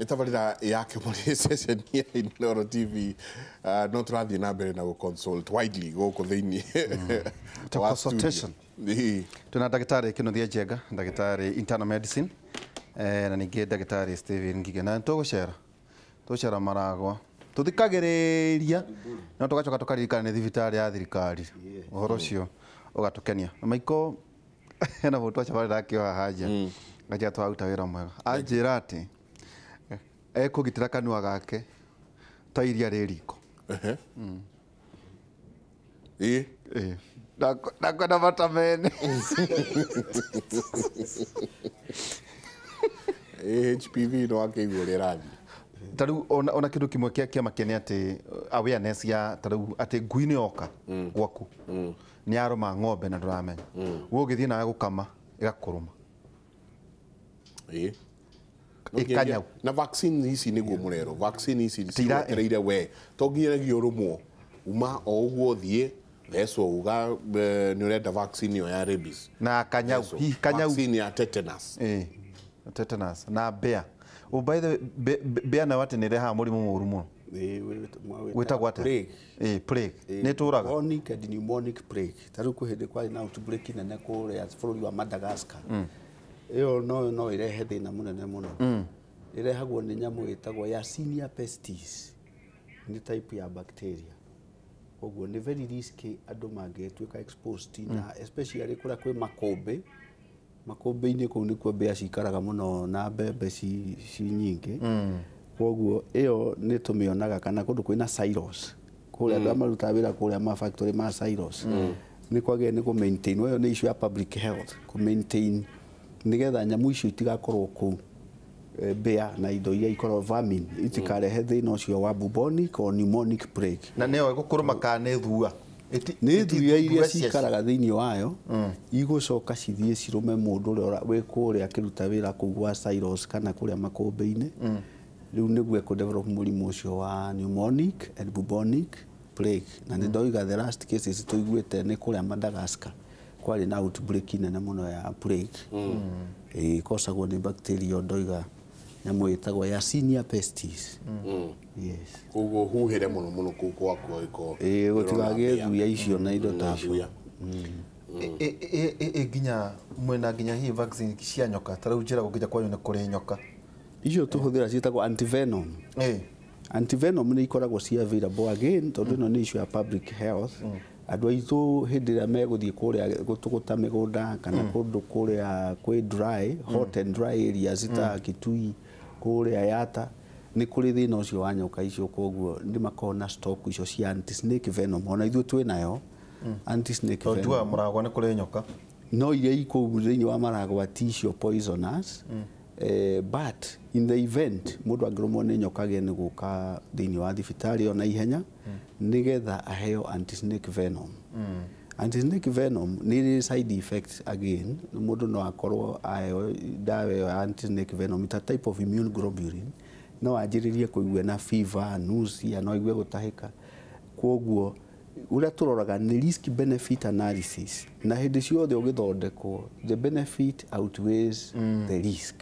Nĩ tabarĩra yake mũrĩ ceceni ya Inooro TV. No tũrathiĩ na mbere na gũ-consult widely gũkũ thĩinĩ Ta wa consultation. studio. Ĩĩ. Twĩna ndagĩtarĩ Kĩnuthia Njenga, ndagĩtarĩ internal medicine, na ningĩ ndagĩtarĩ Stephen Ngige. Na tũgũcera tũgũcera Maragwa, tũthikagĩrĩria no tũgacoka tũkaririkana nĩ thibitarĩ ya thirikari. Ũhoro ũcio ũgatũkenia. Na Maiko hena mũndũ twacemania nake o haha nja, nganjĩra tũraruta wĩra mwega, anjĩra atĩ ekũgitĩra kanua gake ta iria rĩ riko. Ehe. Ĩĩ. Ĩĩ. Ndakwenda mata mene. Ĩĩ, HPV no akĩigua ũrĩa ĩrathiĩ. Ta rĩu ona kĩndũ kĩmwe kĩa kĩama kĩene atĩ awareness ya ta rĩu atĩ ngui nĩ yoka gwaku nĩ yarũma ng'ombe na ndũramenya, we ũgĩthiĩ nawe gũkama ĩgakũrũma. Ĩĩ. Ĩkanyau. Na vaccine ici nĩguo mũrerwo, vaccine ici Tira- ciwetereire we to nginyagia ũrũmwo, uma o ũguo ũthiĩ thecwo uga nĩ ũrenda vaccine ĩyo ya rabies. Na kanyau. Thecwo. Hihi kanyau. Vaccine ya tetanus. Ĩĩ, tetanus na mbĩa. Oh, by the way, mbĩa nayo atĩ nĩ ĩrehaga mũrimũ mũũru mũno. Wĩtagwo atĩa? Plague. Ĩĩ, plague. Nĩ ĩtũraga. Chronic and pneumonic plague. Ta rĩu kwĩ hĩndĩ kwarĩ na outbreak nene kũrĩa bũrũri wa Madagascar. Ĩyo no ĩrehe thĩna mũnene mũno. Ĩrehagwo nĩ nyamũ ĩtagwo Yersinia pestis. Nĩ type ya bacteria. Koguo nĩ very risky andũ mangĩtuĩka exposed na especially kũrĩa kwĩ makũmbĩ. Makũmbĩ-inĩ kũu nĩkuo mbĩa cikaraga mũno na mbembe ci nyingĩ. Koguo ĩyo nĩ tũmĩonaga kana kũndũ kwĩna silos. Kũrĩa andũ arĩa marutaga wĩra kũrĩa ma factory ma silos. Nĩ kwagĩrĩire nĩ kũ maintain. Ĩyo nĩ issue ya public health, kũ maintain nĩgetha nyamũ icio itigakorwo kũu. Mbĩa na indo iria ikoragwo vermin itikarehe thĩna ũcio wa bubonic or pneumonic plague. Na nĩyo ĩgũkũrũma kana nĩ thua? Nĩ thuya iria cikaraga thĩinĩ wayo igũcoka cithiĩ cirũme mũndũ ũrĩa wĩ kũrĩa akĩruta wĩra kũu gwa silos kana kũrĩa makũmbĩ-inĩ. Rĩu nĩguo ekũ develop mũrimũ ũcio wa pneumonic and bubonic plague. Na nĩ ndoiga the last cases tũiguĩte nĩ kũrĩa Madagascar kwarĩ na outbreak nene mũno ya plague. Ĩkosagwo nĩ bacteria ndoiga nyamũ ĩtagwo Yersinia pestis. Yes. Koguo huhĩre mũno mũno kũu gwaku angĩkorwo Ĩĩ, gũtigagĩe thuya icio na indo ta icio. thuya. Ĩ nginya mwena nginya hihi vaccine cia nyoka, ta rĩu njĩra gũkinya kwanyu nĩ kũrĩ nyoka. Icio tũhũthĩra ciĩtagwo antivenom. Antivenom nĩ ikoragwo ci available again tondũ ĩno nĩ issue ya public health. Andũ aitũ hĩndĩ ĩrĩa megũthiĩ kũrĩa gũtũgũta mĩgũnda kana kũndũ kũrĩa kwĩ dry, hot and dry areas ta Kitui, kũrĩa Yatta, nĩ kũrĩ thĩna ũcio wa nyoka icio, koguo nĩ makoragwo na stock icio cia anti-snake venom. Ona ithuĩ twĩ nayo anti-snake Tondũ venom. njugaga Mũragwa nĩ kũrĩ nyoka. No iria ikũu thĩinĩ wa Maragwa ti icio poisonous. But in the event mũndũ angĩrũmwo nĩ nyoka agĩe nĩ gũka thĩinĩ wa thibitarĩ ona ihenya nĩgetha aheo anti-snake venom. Anti-snake venom nĩ ĩrĩ side effects again, mũndũ no akorwo aheo ndawa ĩyo ya anti-snake venom, it's a type of immune globulin, no anjĩrĩrie kũigua na fever, nausea, no aigue gũtahĩka. Koguo ũrĩa tũroraga nĩ risk benefit analysis, na hĩndĩ ciothe ũgĩthondekwo the benefit outweighs the risk.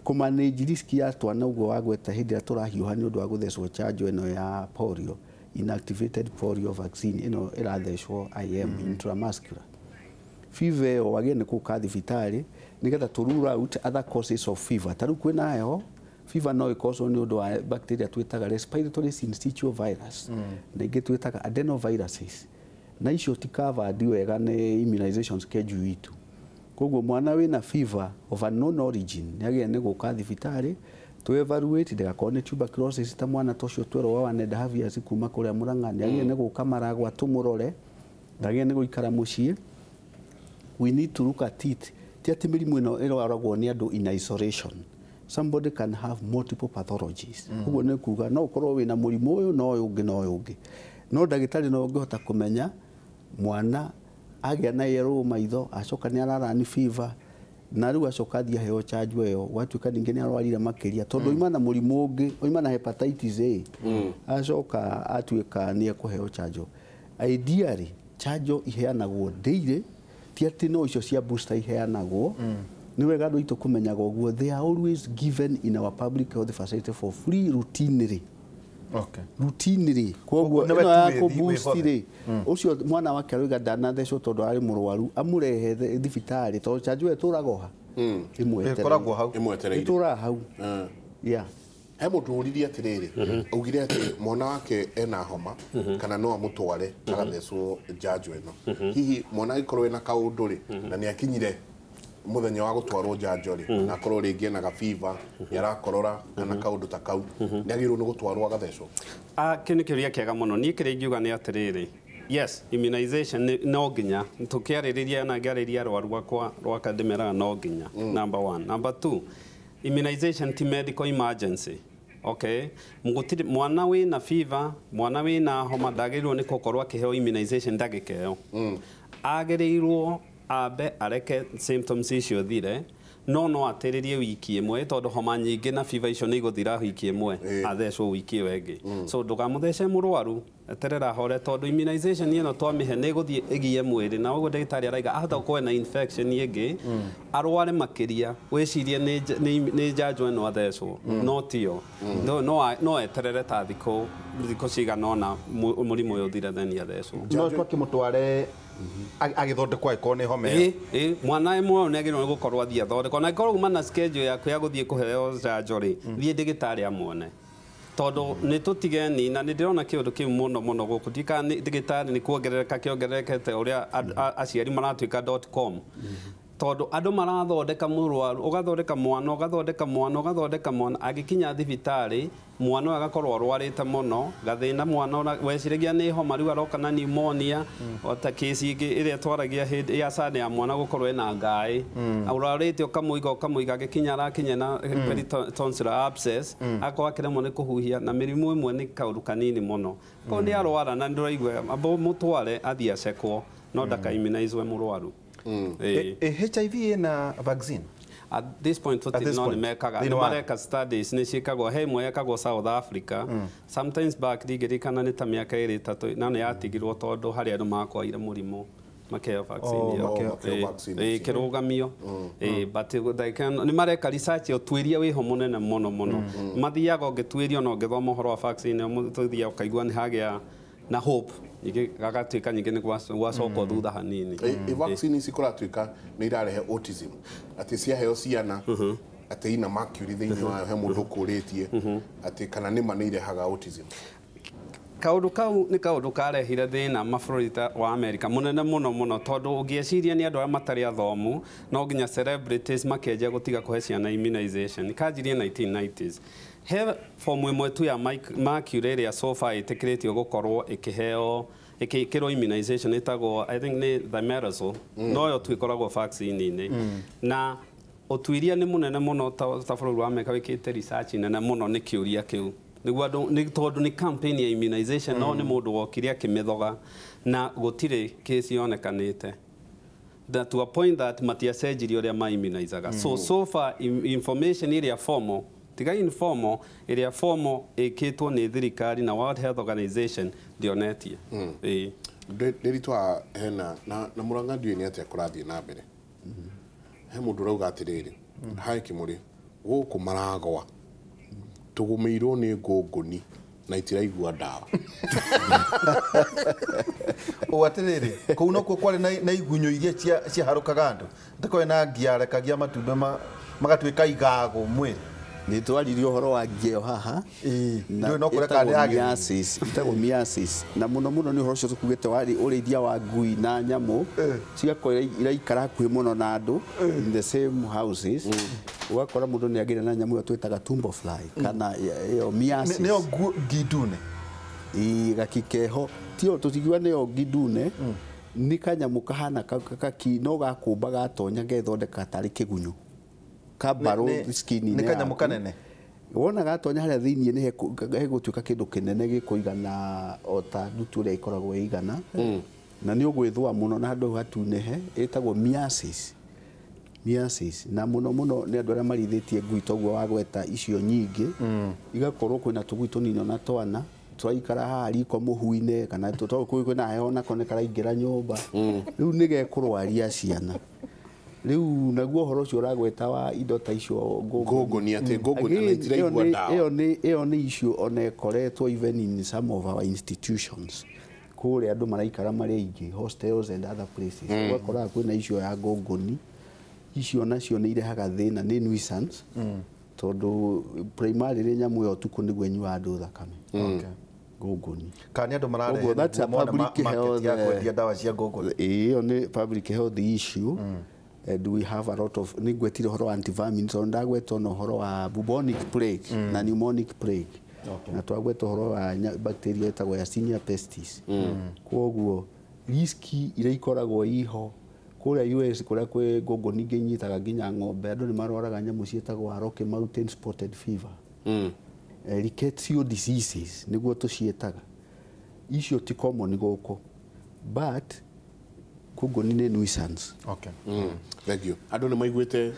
Kũmanage risk ya twana ũguo wagweta hĩndĩ ĩrĩa tũrahiũha nĩ ũndũ wa gũthecwo chanjo ĩno ya polio, inactivated polio vaccine ĩno ĩrathecwo IM, intramuscular. Fever ĩyo wagĩrĩire nĩ gũka thibitarĩ nĩgetha tũ rule out other causes of fever. Ta rĩu kwĩna heho, fever no ĩkoswo nĩ ũndũ wa bacteria twĩtaga respiratory syncytial virus, na ingĩ twĩtaga adenoviruses, na icio ti covered wega nĩ immunization schedule itũ. Koguo mwana wĩna fever of unknown origin nĩ agĩrĩire nĩ gũka thibitarĩ tũ evaluate ndĩgakorwo nĩ tuberculosis ta mwana ta ũcio twerwo wa 1.5 years kuma kũrĩa Murang'a, nĩ agĩrĩire nĩ gũka Maragwa tũmũrore, ndagĩrĩire nĩ gũikara mũciĩ. We need to look at it. Ti atĩ mĩrimũ ĩno ĩrwaragwo nĩ andũ in isolation. Somebody can have multiple pathologies. Ũguo nĩ kuga no ũkorwo wĩna mũrimũ ũyũ na ũyũ ũngĩ na ũyũ ũngĩ. No ndagĩtarĩ no ũngĩhota kũmenya mwana agĩa na yellow maitho, acoka nĩ ararani fever, na rĩu acoka athiĩ aheo chanjo ĩyo, gwatuĩka ningĩ nĩ arwarire makĩria, tondũ oima na mũrimũ ũngĩ, oima na hepatitis A, acoka atuĩka nĩ ekũheo chanjo. Ideally, chanjo iheanagwo daily, ti atĩ no icio cia booster iheanagwo. Nĩ wega andũ aitũ kũmenyaga ũguo, they are always given in our public health facility for free routinely. Okay. Routinely. Koguo Nĩwe ĩno ya tu kũ wĩthi- boost wĩhothe. rĩ, ũcio mwana wake aroiga ndanathecwo tondũ arĩ mũrwaru, amũrehe thibitarĩ tondũ chanjo ĩyo ĩtũraga o ha? Ĩmwetereire. Ĩkoragwo hau. Ĩmwetereire. Ĩtũraga hau. Yeah. He mũndũ ũririe atĩrĩrĩ, augire atĩ mwana wake ena homa kana no amũtware agathecwo njanjo ĩno. Hihi mwana angĩkorwo ena kaũndũ rĩ, na nĩ akinyire mũthenya wa gũtwarwo njanjo rĩ, na akorwo rĩngĩ ena gabiba, nĩ arakorora kana kaũndũ ta kau, nĩ agĩrĩirwo nĩ gũtwarwo agathecwo? Kĩu nĩ kĩũria kĩega mũno. Niĩ kĩrĩa ingiuga nĩ atĩrĩrĩ, yes, immunization no nginya tũkĩarĩrĩria na ngĩarĩria arwaru akwa rwaka ndĩmeraga no nginya. Number one. Number two, immunization ti medical emergency. Okay, gũtirĩ mwana wĩna fever, mwana wĩna homa ndagĩrĩirwo nĩ gũkorwo akĩheo immunization ndagĩka ĩyo. Agĩrĩirwo ambe areke symptoms icio thire, no atĩrĩrie wiki ĩmwe tondũ homa nyingĩ na fever icio nĩ igũthira wiki ĩmwe, athecwo wiki ĩyo ĩngĩ. So ndũkamũthece mũrwaru, eterera ahore tondũ immunization ĩno twamĩhe nĩ ĩgũthiĩ ĩgie mwĩrĩ, na ũguo ndagĩtarĩ araiga ahota gũkorwo na infection ĩngĩ, arware makĩria, wĩcirie nĩ njanjo ĩno athecwo, no tiyo. No eterere ta thikũ cigana ũna mũrimũ ũyũ ũthire then athecwo. No twakĩmũtware agĩthondekwo angĩkorwo nĩ homa ĩyo. Ĩ mwana ĩmwe nĩ agĩrĩirwo nĩ gũkorwo athiĩ athondekwo, na angĩkorwo uma na schedule yaku ya gũthiĩ kũheo njanjo rĩ, thiĩ ndagĩtarĩ amuone. Tondũ nĩ tũtigeni na nĩ ndĩrona kĩũndũ kĩu mũno mũno gũkũ, ndiũĩ kana ndagĩtarĩ nĩ kuongerereka kĩongererekete ũrĩa aciari maratuĩka .com. Tondũ andũ marathondeka mũrwaru, ũgathondeka mwana, ũgathondeka mwana, ũgathondeka mwana, agĩkinya thibitarĩ mwana ũyũ agakorwo arwarĩte mũno, gathĩna mwana weciragia nĩ homa rĩu aroka na pneumonia, ota kĩci ĩngĩ ĩrĩa twaragia hĩndĩ ya sane ya mwana gũkorwo ena ngaĩ. Ũrarĩte ũkamũiga ũkamũiga, agĩkinya arakinya na peritonsillar abscess, akorwo akĩremwo nĩ kũhuhia, na mĩrimũ ĩmwe nĩ kaũndũ kanini mũno. Korwo nĩ arwara na ndũraigua, amba mũtware athiĩ acekwo, no ndaka-immunizwe mũrwaru. HIV ĩna vaccine? At this point, At this no point. nĩ mekaga, Thĩinĩ nĩ wa mareka studies nĩ ciĩkagwo, he ĩmwe yekagwo South Africa sometimes back, ndingĩririkana nĩ ta mĩaka ĩrĩ ĩtatũ, na nĩ yatigirwo tondũ harĩ andũ makwaire mũrimũ makĩheo vaccine ĩyo. Makĩheo vaccine icio. Kĩrũgamio. But nĩ mareka research, ũtuĩria wĩho mũnene mũno mũno. Mathiaga ũngĩtuĩria na ũngĩthoma ũhoro wa vaccine ĩyo, tũthiaga ũkaigua nĩ hagĩa na hope, nyingĩ gagatuĩka nyingĩ nĩ gwacokwo thutha hanini. Vaccine ici kũratuĩka nĩ irarehe autism, atĩ ciaheo ciana atĩ ina mercury thĩinĩ wayo, he mũndũ ũkũrĩtie atĩ kana nĩma nĩ irehaga autism. Kaũndũ kau nĩ kaũndũ karehire thĩna mabũrũri wa Amerika mũnene mũno mũno, tondũ ũngĩeciria nĩ andũ arĩa matarĩ athomu, no nginya celebrities makĩanjia gũtiga kũhe ciana immunization. Kanjirie 1990s. He fomu ĩmwe tu ya mercury ĩrĩa so far ĩtĩkĩrĩtio gũkorwo ĩkĩheo ĩkĩrwo immunization, ĩtagwo I think nĩ thimerosal, no yo tu ĩkoragwo vaccine-inĩ. Na ũtuĩria nĩ mũnene mũno ta bũrũri wa Amerika wĩkĩte research nene mũno nĩ kĩũria kĩu. Nĩguo andũ, nĩ tondũ nĩ campaign ya immunization, no nĩ mũndũ wokire akĩmĩthoga na gũtirĩ case yonekanĩte. That to a point that matiacenjirie ũrĩa ma-immunizaga. So far information ĩrĩa formal, tiga informal, ĩrĩa formal ĩkĩtwo nĩ thirikari na World Health Organization ndĩonetie. Ndĩritwa hena na Mũrang'a ndiũĩ nĩ atĩa kũrathiĩ na mbere. He mũndũ ũrauga atĩrĩrĩ, hai Kĩmũrĩ, gũkũ maragwa tũgũmĩirwo nĩ ngũngũni na itiraigua ndawa. O atĩrĩrĩ, kũu nokuo kwarĩ na igunyũ iria ciaharũkaga andũ, atakorwo na ngia arekagia matumbĩ magatuĩka igago mwĩrĩ. Nĩ twaririe ũhoro wa ngia ĩyo haha. Na Ndũĩ no kũreka nĩ ĩtagwo yagĩrĩire. myiasis, ĩtagwo myiasis. Na mũno mũno nĩ ũhoro ũcio tũkugĩte warĩ ũrĩithia wa ngui na nyamũ, cigakorwo iraikara hakuhĩ mũno na andũ in the same houses. Ũgakora mũndũ nĩ agĩire na nyamũ ĩyo twĩtaga tumbo fly kana ĩyo myiasis. Nĩyo ngi ndune. Ĩ, gakikeho. Tiyo tũtingiuga nĩyo ngi ndune. Nĩ kanyamũ kahana kaki no gakũmba gatonya gethondeka tarĩ kĩgunyũ. Kabarũ skin-inĩ Nĩ kanyamũ yaku. kanene. Wona gatonya harĩa thĩiniĩ nĩ hegũtuĩka kĩndũ kĩnene gĩkũigana o ta ndutu ĩrĩa ĩkoragwo ĩigana. Na nĩ ũgwĩthũa mũno na handũ hau hatunĩhe, ĩtagwo myiasis. Myiasis. Na mũno mũno nĩ andũ arĩa marĩithĩtie ngui toguo wagweta icio nyingĩ. Igakorwo kwĩna tũgui tũnini ona twana, tũraikara haha riko mũhu-inĩ, kana tondũ kwĩna heho nako nĩ karaingĩra nyũmba. Rĩu nĩ gekũrwaria ciana. Rĩu naguo ũhoro ũcio ũragweta wa indo ta icio Ngũngũni, atĩ ngũngũni Again, na itiraigua ĩyo ndawa. Ĩyo nĩ issue ona ĩkoretwo even in some of our institutions kũrĩa andũ maraikara marĩ aingĩ, hostels and other places, ũgakoraga kwĩna issue ya ngũngũni. Icio nacio nĩ irehaga thĩna, nĩ nuisance, tondũ primarily nyamũ ĩyo ũtukũ nĩguo ĩnyuaga andũ thakame. Ngũngũni. Kana nĩ andũ mararehe Koguo that's a nĩguo mone public market health, ya kwendia ndawa cia ngũngũni. Ĩyo nĩ public health issue, and we have a lot of, nĩ ngwetire ũhoro wa antivermin, tondũ ndagweta ona ũhoro wa bubonic plague na pneumonic plague, na twagweta ũhoro wa bacteria ĩtagwo Yersinia pestis. Koguo risk iria ikoragwo iho kũrĩa US, kũrĩa kwĩ ngũngũni ingĩ inyitaga nginya ng'ombe, andũ nĩ marwaraga nyamũ ciĩtagwo Rocky Mountain spotted fever, rickettsial diseases nĩguo tũciĩtaga. Icio ti common gũkũ, but ngũngũni nĩ nuisance. Thank you. Andũ nĩ maiguĩte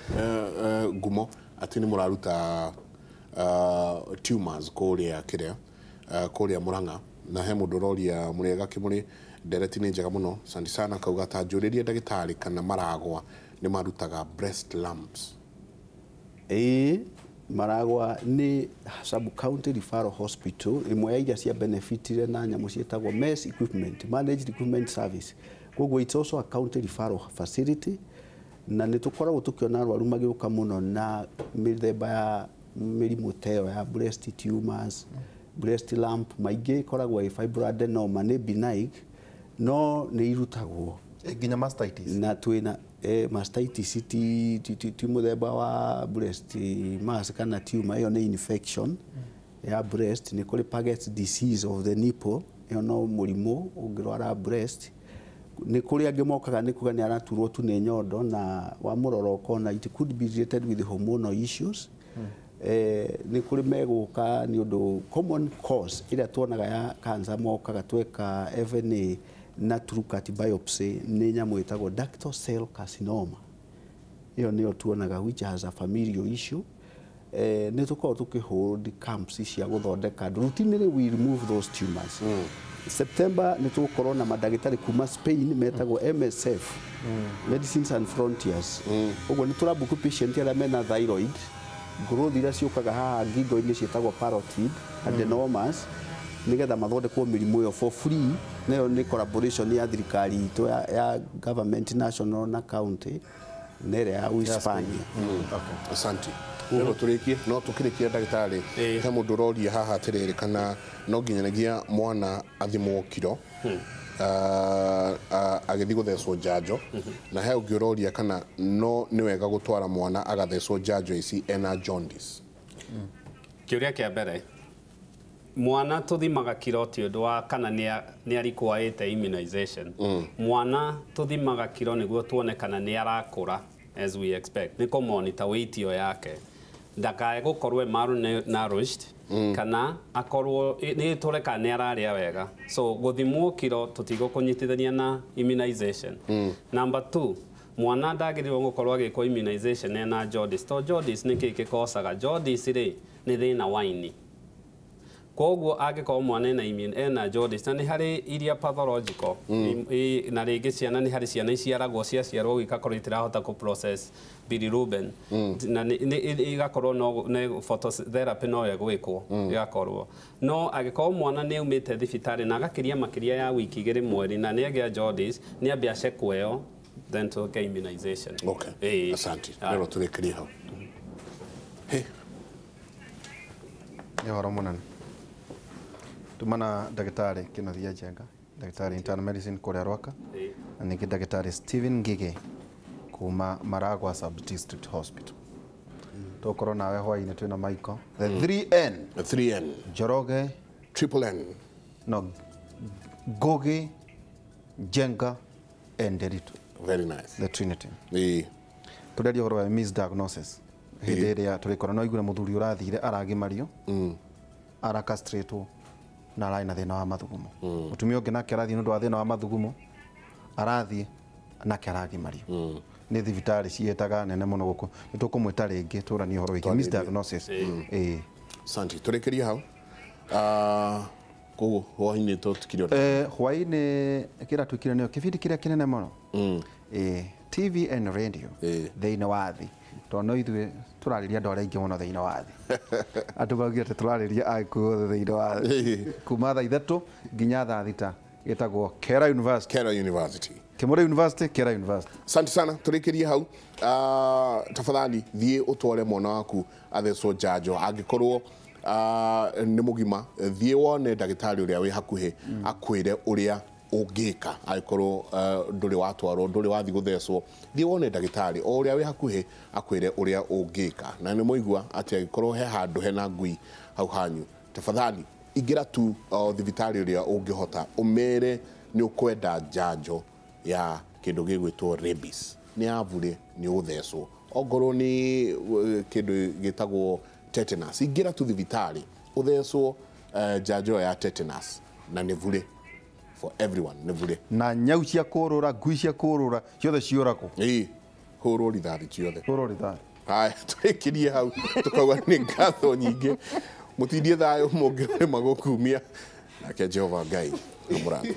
ngumo atĩ nĩ mũraruta tumors kũrĩa kĩrĩa, kũrĩa Murang'a, na he mũndũ ũroria mũrĩega kĩmũrĩ ndereti nĩ njega mũno, asante sana. Kauga ta njũrĩrie ndagĩtarĩ kana Maragwa nĩ marutaga breast lumps. Ĩĩ, Maragwa nĩ sub county referral hospital ĩmwe ya iria cia benefitire na nyamũ ciĩtagwo MES equipment, managed equipment service. Koguo it's also a county referral facility, na nĩ tũkoragwo tũkĩona arwaru magĩũka mũno na mĩthemba ya mĩrimũ ta ĩyo ya breast tumors, breast lump. Maingĩ ĩkoragwo ĩ fibroadenoma, nĩ benign, no nĩ irutagwo. Nginya mastitis? Na twĩna mastitis ti mũthemba wa breast mass kana tumor, ĩyo nĩ infection ya breast. Nĩ kũrĩ Paget's disease of the nipple, ĩyo no mũrimũ ũngĩrwara breast. Nĩ kũrĩ angĩ mokaga nĩ kuga nĩ araturwo tu nĩ nyondo, na wamũrora ũkona it could be related with hormonal issues. Nĩ kũrĩ megũka nĩ ũndũ common cause ĩrĩa tuonaga ya cancer mokaga tweka FNA na trucut biopsy nĩ nyamũ ĩtagwo ductal cell carcinoma. Ĩyo nĩyo tuonaga, which has a familial issue. Nĩ tũkoragwo tũkĩ hold camps cia gũthondeka andũ. Routinely we remove those tumors. September nĩ tũgũkorwo na mandagĩtarĩ kuma Spain metagwo MSF, Medicines and Frontiers. Ũguo nĩ tũrabuku patient arĩa mena thyroid growth iria ciũkaga haha ngingo-inĩ ciĩtagwo parotid adenomas, nĩgetha mathondekwo mĩrimũ ĩyo for free. Nayo nĩ collaboration ya thirikari itũ ya government national na county na ĩrĩa ya Uhispania. Asante. Rĩu tũrĩkie, no tũkĩrĩkia, ndagĩtarĩ, he mũndũ ũroria haha atĩrĩrĩ, kana no nginyanagia mwana athimwo kiro agĩthiĩ gũthecwo njanjo, na he ũngĩ ũroria kana no nĩ wega gũtwara mwana agathecwo njanjo ici ena jaundice. Kĩũria kĩa mbere, mwana tũthimaga kiro ti ũndũ wa kana nĩ arikwaĩte immunization. Mwana tũthimaga kiro nĩguo tuone kana nĩ arakũra as we expect, nĩ kũmonitor weight ĩyo yake, ndakae gũkorwo e malnourished kana akorwo nĩ tũreka nĩ ararĩa wega. So gũthimwo kiro tũtigũkũnyitithania na immunization. Number two, mwana ndagĩrĩirwo gũkorwo agĩkwo immunization ena jaundice, to jaundice nĩ kĩĩ gĩkocaga jaundice rĩ? Nĩ thĩna wa ini. Koguo angĩkorwo mwana ena jaundice, na nĩ harĩ iria pathological, na rĩngĩ ciana, nĩ harĩ ciana iciaragwo, ciaciarwo igakorwo itirahota kũ process bilirubin, na igakorwo no nĩ phototherapy no ĩgwĩkwo igakorwo. No angĩkorwo mwana nĩ aumĩte thibitarĩ na agakĩria makĩria ya wiki 2 mweri na nĩ agĩa jaundice, nĩ ambe acekwo ĩyo, then tũke immunization. Okay. Ĩĩ. Asante. Ah. Rĩu tũrĩkĩrie hau. He. Nĩ ũhoro mũnene tumana ndagĩtarĩ Kĩnuthia Njenga, ndagĩtarĩ internal medicine kũrĩa Rwaka, na ningĩ ndagĩtarĩ Stephen Ngige kuma Maragwa Sub District Hospital. Tũgũkorwo nawe hwaĩ-inĩ twĩna Michael the 3N. 3N. Njoroge. Triple N. No Ngugi, Njenga and Nderitu. Very nice. The Trinity. Ĩĩ. Tũreria ũhoro wa misdiagnosis hĩndĩ ĩrĩa tũrĩkora no igue mũthuri ũrathire aragimario, arakastratwo na ararĩ na thĩna wa mathugumo. Mũtumia ũngĩ nake arathiĩ nĩ ũndũ wa thĩna wa mathugumo, arathiĩ nake aragimario nĩ thibitarĩ ciĩtaga nene mũno gũkũ. Nĩ tũkũmwĩta rĩngĩ tũranie ũhoro wĩgiĩ misdiagnosis. Ĩĩ. Asante. Tũrĩkĩrie hau. Ah, koguo hwaĩ-inĩ tũtikire ona. Hwaĩ-inĩ kĩrĩa twĩkire nĩyo kĩbindi kĩrĩa kĩnene mũno. Ĩĩ. TV and radio thĩinĩ wa thĩ, tondũ no ithuĩ tũrarĩria andũ arĩa aingĩ mũno thĩinĩ wa thĩ. Andũ maugire atĩ tũrarĩria Agĩkũyũ othe thĩinĩ wa thĩ kuma thaa 3 nginya thaa 6, gĩtagwo Kera University. Kera University. Kimore University, Kera University. Asante sana, tũrĩkĩrie hau. Tafadhali thiĩ ũtware mwana waku athecwo njanjo. Angĩkorwo nĩ mũgima, thiĩ wone ndagĩtarĩ ũrĩa wĩ hakuhĩ akwĩre ũrĩa ũngĩka. Angĩkorwo ndũrĩ watwarwo, ndũrĩ wathiĩ gũthecwo, thiĩ wone ndagĩtarĩ o ũrĩa wĩ hakuhĩ akwĩre ũrĩa ũngĩka. Na nĩ mũigua atĩ angĩkorwo he handũ hena ngui hau hanyu, tafadhali ingĩra tu o thibitarĩ ũrĩa ũngĩhota, ũmere nĩ ũkwenda njanjo ya kĩndũ gĩgwĩtwo rabies, nĩ ya bure, nĩ ũthecwo. Ongorwo nĩ kĩndũ gĩtagwo tetanus, ingĩra tu thibitarĩ ũthecwo njanjo ya tetanus, na nĩ bure for everyone, nĩ bure. Na nyau cia kũrũra, ngui cia kũrũra, ciothe ciũragwo. Ĩĩ, hũrwo rithathi ciothe. Hũrwo rithathi. Haya, tũrĩkĩrie hau, tũkauga nĩ ngatho nyingĩ, mũtindie thayũ mũngĩrema gũkumia nake Jehova Ngai amũrathime.